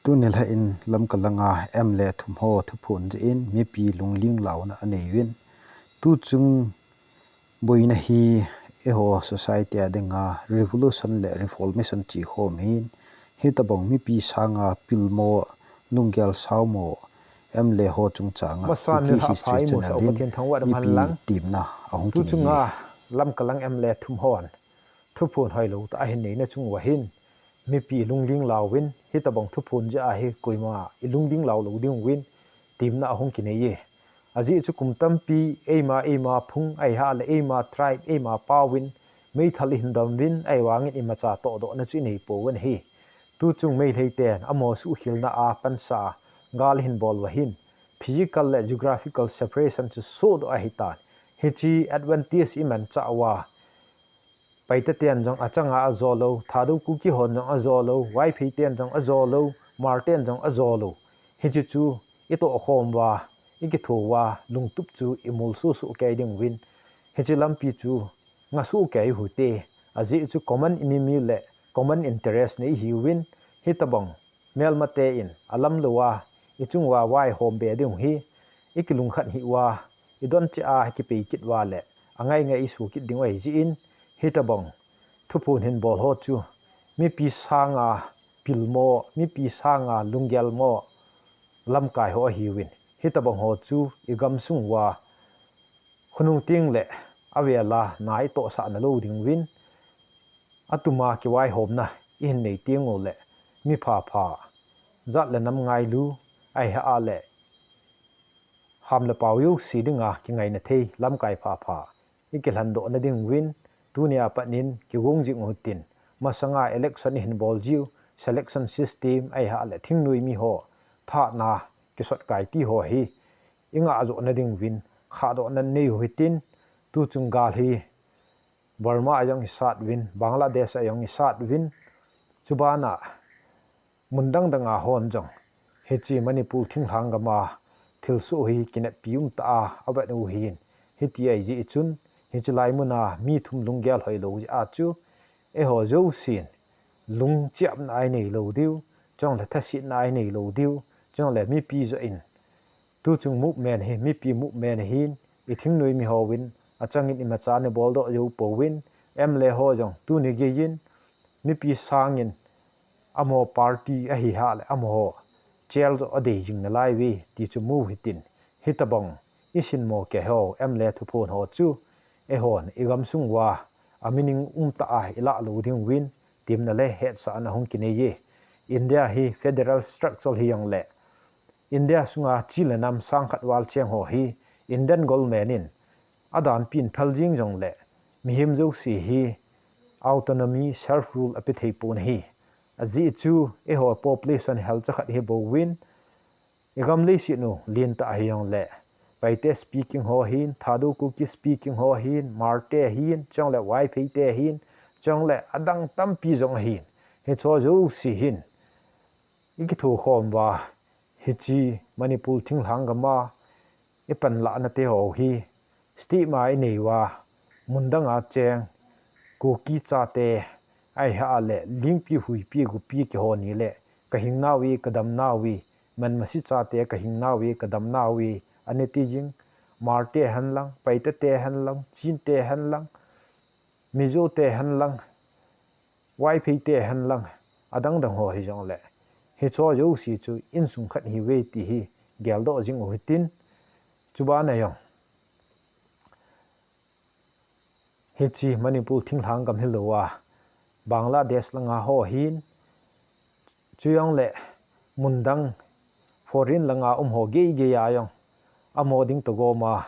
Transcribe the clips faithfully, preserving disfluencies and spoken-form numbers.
Tuni lha in Lamka langa M L A thum ho thuphon jeh in mipi lungling launa anei uvin. Tuchung boina hi eiho society a dinga revolution le reformation chi khom hin, hitobang mipi sanga pilmo, lunggel saumo M L A ho chungchanga Kuki History Channel in mipi temna ahung kinei e. Lamka lang M L A thum hon thuphon hoilou tah ahin neina chung uva hin, mipi lungling lauvin, hitobang thuphon jeh a hi koima ilungling lau lou ding uvin, temna ahung kinei e. Ajeh chu kum tampi eima, eima phung, ahilouleh eima tribe, eima pao in meithal ihin dom uvin, ahivangin imacha tohdohna chu inei pouvin ahi. Tuchung Meitei ten amaho suhkhelna a pansa gal ahin bol uva hin, physical le geographical separation chu sohdoh ahitan. Hiche advantage imanchah uva, Paite ten jong achanga ajo lou, Thadou Kuki hon jong ajo lou, Vaiphei ten jong ajo lou, Hmar ten jong ajo lou. Hiche chu itoh khom uva, ikitho uva, lungtup chu imol sohsoh kei ding uvin. Hiche lampi chu nga soh kei uhite. Ajeh chu common enemy le common interest nei ihiuvin, hitobang melmate in alam louva ichung uva vaihom be ding u hi, ikilungkhat hih uva, idon cheh a kipei kit uva le angai ngai isu kit ding u ahijeh in, hitobang thuphon hin bol ho chu mipi sanga pilmo, mipi sanga lunggel mo lamkai ho ahiuvin, hitobang ho chu igamsung uva khonung teng le avela na itohsahna lou ding uvin, atuma kivaihomna ihin nei teng uleh, mi phapha, jat le nam ngailu, ahilouleh ham le pao jouse dinga kingaina thei lamkai phapha ikilhendohna ding uvin, tunia pat in kigong jing uhitin, masanga election ihin bol jiu, selection system ahilouleh thingnoi mi ho thahatna kisotkai ti ho hi ingah johna ding uvin khahdohna nei uhitin, tuchung gal hi Burma a jong isat uvin, Bangladesh a jong isat uvin, chubana mun dang danga hon jong hiche Manipur thinglhang gama thilsoh hi kineppi umtah a avet u ahin, hiti ahijeh chun, hiche lai muna mi thum lunggel hoilou jeh a chu, eiho jousen lungchiapna inei lou diu, chule thasetna inei lou diu, chule mipi joh in, tuchung movement hi mipi movement ahin, ithingnoi mi hovin achangin imacha ana boldoh jou pouvin, M L A ho jong tuni geiyin mipi sangin amaho party ahilouleh amaho chair joh adei jing nalai uve ti chu mu hitin, hitobang isinmo kei ho M L A thuphon ho chu eihon igamsung uva amining umtah a ilah lou ding uvin temna le hetsahna hung kinei e. India hi federal structure hijongleh, India sunga chi le nam sangkhat val cheng ho hi Indian government in adanpin phel jing jongleh, mihem jouse hi autonomy, self rule ape thei pon ahi. Ajeh chu eiho population hi halcha khat hibouvin, igam leiset u lentah hijongleh, Paite speaking ho ahin, Thadou Kuki speaking ho ahin, Hmarte ahin, chuleh Vaiphei te ahin, chuleh adang tampi jong ahin, hicheho jouse hin ikithokhom uva, hiche Manipur thinglhang gama ipanlahna teho hi stigma inei uva, mun danga cheng Kuki chate, ahilouleh Lingpi, Huipi, Gopi keiho ni le kahingnau ve, kadamnau ve, Manmasi chate kahingnau ve, kadamnau ve ana ti jing, Hmarte henlang, Paite te henlang, Chin te henlang, Mizo te henlang, Vaiphei te henlang, adang dang ho hijongleh, hicheho jouse chu insung khat ahiuve ti hi geldoh jing uhitin, chubana jong hiche Manipur thinglhang gam hilouva, Bangladesh langa ho ahin, chujongleh mun dang foreign langa um ho geigei a jong amaho ding toh goma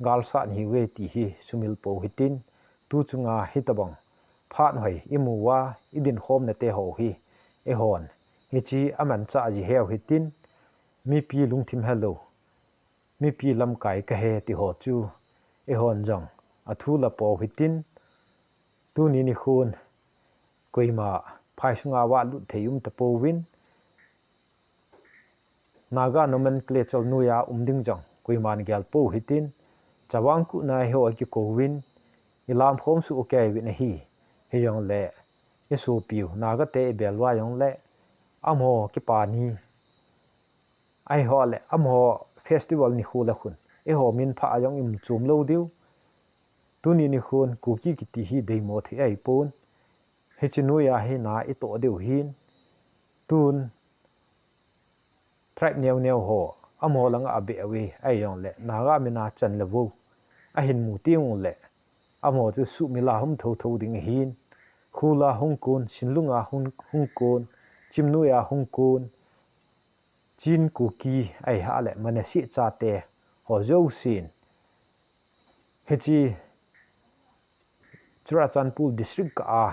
galsat ahiuve ti hi sumil pou hitin, tuchunga hitobang phat hoi imu uva idinkhomna teho hi eihon hiche amanchah ji heu hitin, mipi lungthim helou, mipi lamkai kahi tiho chu eihon jong athu la pou hitin, tuni nikhon koima phai sunga valut thei umtapouvin, Naga nomenclature noiya um ding jong koiman gel pou hitin, Chavang Kuh nai ho akikouvin, ilamkhom soh keiyuvin ahi, hijongleh isopiu Naga te ibel uva jongleh, amaho kipa ni, eiho le amaho festival nikho le khun eiho minpha a jong i um chom lou diu. Tuni nikhon Kuki kiti hi deimo thei ahipon, hiche noiya hi na i toh diu hin, tun tribe neo neo ho amaho langa abeh uve, ahijongle Naga mina chan le vo ahin mu teng uleh, amaho chu suhmil a hung tho tho ding ahin, khul a hung kon, sinlung a hung, hung kon, chimnoi a hung kon, Chin Kuki ahilouleh Manasseh chate ho jousen, hiche Churachandpur district kah a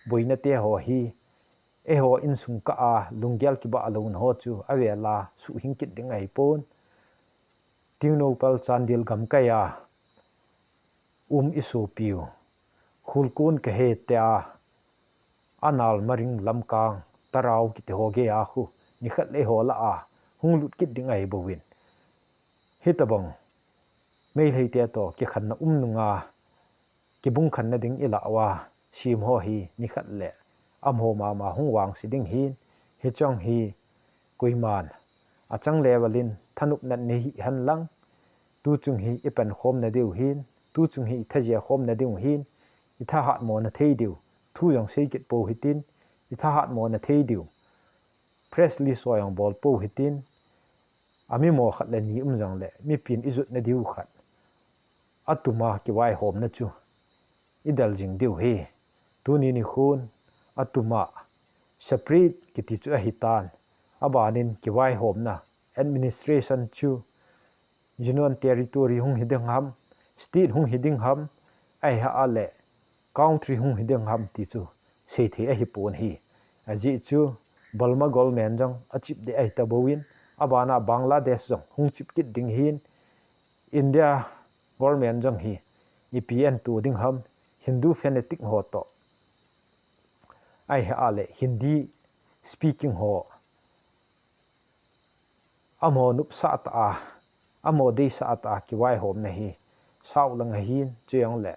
boina te ho hi, eiho insung kah a lunggel kibah louna ho chu avel a suhhing kit ding ahipon, Tengnoupal Chandel gamkai a um i sopiu Khulkon kahe tia, Anal, Maring, Lamkang, Tarao kiti ho gei a khu nikhat le eiho lah a hung lut kit ding ahi bouvin, hitobang Meitei te toh kikhenna um nunga kibung khenna ding i lah uva sem ho hi nikhat le amaho mama hung vangse ding hin, hiche jong hi koiman achang level in thanopna nei hih hen lang, tuchung hi i pankhomna diu hin, tuchung hi i thajekhomna diu hin, i thahatmona thei diu thu jong sei kit pou hitin, i thahatmona thei diu press release ho jong bol pou hitin, amimo khat le ni um jongle mipin i jutna diu khat, atuma kivaihomna chu i del jing diu ahi. Tuni nikhon atuma separate kiti chu ahitan, abanin kivaihomna administration chu Union Territory hung hi ding ham, state hung hi ding ham, ahilouleh country hung hi ding ham ti chu seithei ahipon ahi. Ajeh chu Burma government jong achip ding ahita bouvin, abana Bangladesh jong hung chip kit ding hin, India government jong hi ipi ahin to ding ham, Hindu fanatic ho toh, ahilouleh Hindi speaking ho, amaho nopsah tah a, amaho deisah tah a kivaihomna hi sao lang ahin, chujongle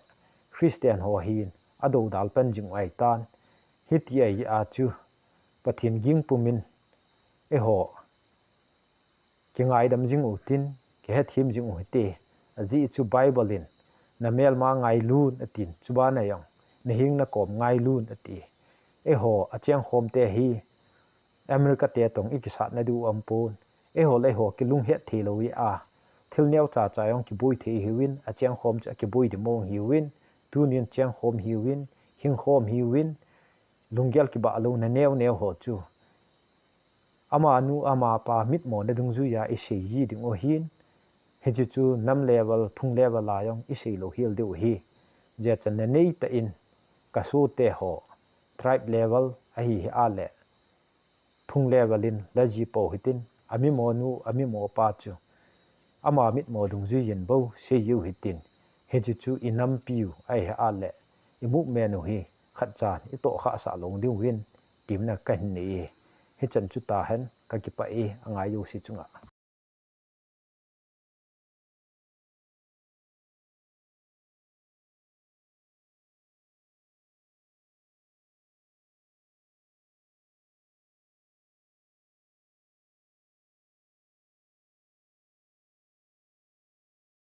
Christian ho hin adoudal pan jing u ahitan, hiti ahi a chu Pathen ging pumin eiho kingaidam jing utin, kihethem jing u hite. Ajeh chu Bible in, na melma ngailun atin, chubana jong, na hing na kom ngailun ati. Eiho achengkhom te hi America te toh i kisatna diu umpon, eiho le eiho kilunghet thei lou jeh a, thil neocha cha jong kiboi thei hiuvin, achengkhom chu akiboi ding mong hiuvin, tunin chengkhom hiuvin, hingkhom hiuvin, lunggel kibah louna neo neo ho chu amanu amapa mitmona dungjuiya i sei ji ding u ahin, hiche chu nam level, phung level a jong i sei lou hel diu ahi. Jeh chun na neitah in ka sohte ho tribe level ahi hileh, phung level in la ji pou hitin, amimonu, amimopa chu ama mitmo dungjui in bou sei jiu hitin, hiche chu i nampiu ahileh, i movement u hi khatchan i tohkhah sah lou diuvin temna kahin nei e. Hichan chu tahen, kakipah e, angai jouse chunga.